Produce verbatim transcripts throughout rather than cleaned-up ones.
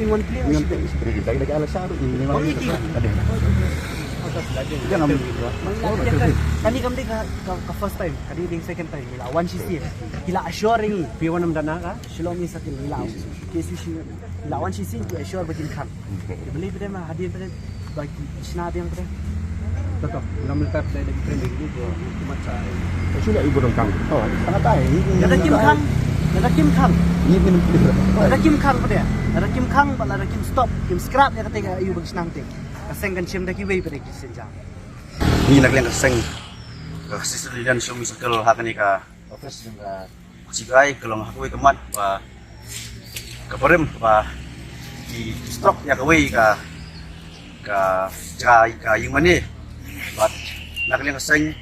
in one place. Lagi lagi ala syarat ni. Kani kam dei ka, ka first time, kani dei second time. Ngi la wan shisien. Ki la assure ngi, phi wan ym da na ka Shillong East Circle, ngi la. Ki assure ngi la wan shisien, ki assure ba kin khang. Ki beli phi de ma hadien phi de ba ki shna biang phi de. Toto, ngam lynter phi de, da ki training ni ko ki mat sa. Ka shu la ibu dong khang. Oh, tang tai. Lada kim khang, lada kim khang. Ni min phi de. Lada kim khang phi de. Lada kim khang bad lada kim stop, kim scrap ïa kata ka ïu ba ki shnang te. Ka seng kan shim da kiwei phi de ki seng jam. Ngi na ka liang ka seng ka Sister Lilian Shillong East Circle ha kane ka office jong ka C B I ka long ha kawei ka mat ba ka barim ba ki stock ïa kawei ka, ka, ka, ka ïing mane. Bad na ka liang ka seng,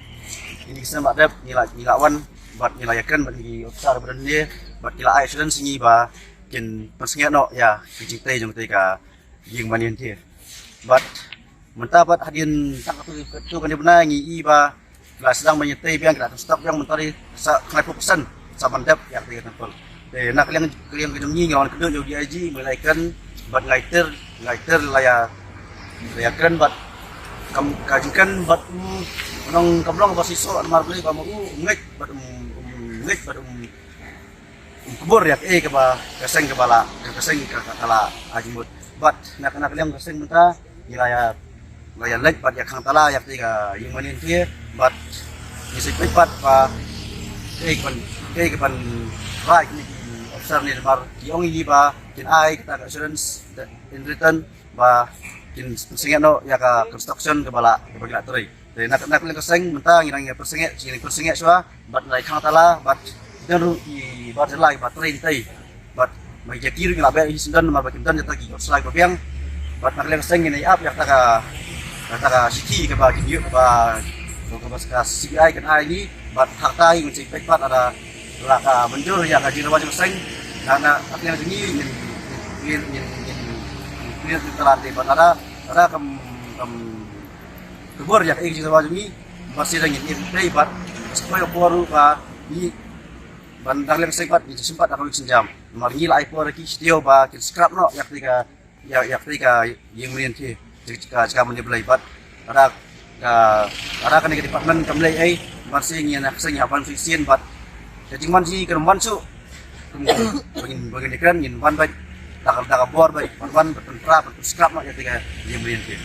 ini ki seng ba dep ngi la, ngi la wan bad ngi la ïakren bad ki officer ba don ne bad ki la ai assurance ngi ba kin pynsngew noh ïa ki jingtei jong te ka ïing mane te. Bad mynta bad hadien tang tu tu kan dei bnai ngi i ba la sdang ban ïatei biang, la stock biang mynta dei sa khyndai phew percent sa ban dep ïa ka temple. Te na ka liang, ka liang ka jong ngi nga wan kynduh ïa u D I G, ma la ïakren bad nga ïater, nga ïater la ïa, la ïakren bad kam ka jingkren bad u nong kam long ba shisha namar balei ba ma u ngeit bad um, um ngeit bad um Khubor ïa kaei kaba ka seng kaba la, ka seng ka, ka, ka la ai jingmut. Bad na, na ka liang ka seng mynta ngi la ïa, la ïa leit bad ïa khang tala ïa kata ka ïing mane thie bad ngi sa peit bad ba kaei kaban, kaei kaban rai kine ki officer ne namar ki ong ïa ngi ba kin ai kata ka assurance in written ba kin pynsangeh noh ïa ka construction kaba la, kaba ki la trei. Te na, na ka liang ka seng mynta ngi dang ïa pynsangeh, ngi dang pynsangeh shuwa bad ngi la ïa khang tala bad ki don ruh ki bar jylla kiba trei hangtei. Bad ma ki jaki ruh ngi la beh hi syndon namar ba kim don jaka ki slai ba biang. Bad na ka liang ka seng ngi ïa ap ïa kata ka, ïa kata ka shithi kaba kin ïoh kaba, kaba ka C B I kan ai ngi bad ha kata ngi sa peit bad lada la ka mynjur ïa ka jingdawa jong ka seng. Na, na ka liang jong ngi ngin, ngin, ngin, ngin, ngin, ngin, ngin, bad lada, lada kam, kam, Khubor ïa ka ing jingdawa jong ngi, ba shisha ngin im tei bad, ba shisha ka por ruh ba ngi ban dang leng seng bad ngi sympat da ka wik sienjam. Namar ngi la ai por ïa ki shuh ba kin scrap noh ïa kata ka, ïa, ïa kata ka ïing mane thie, jaka, jaka mane blei bad. Lada ka, lada kane ka department kam leh ei, ban shisha ngi na ka seng ïa ban shisien bad. Ka jingwan jong ngi kan wan shuh. Kum, kum, ba ngin, ba ngin ïakren ngin wan bad. Da ka, da ka bor bad, wan, wan, ban pynpra, ban scrap noh ïa kata ka ïing mane thie.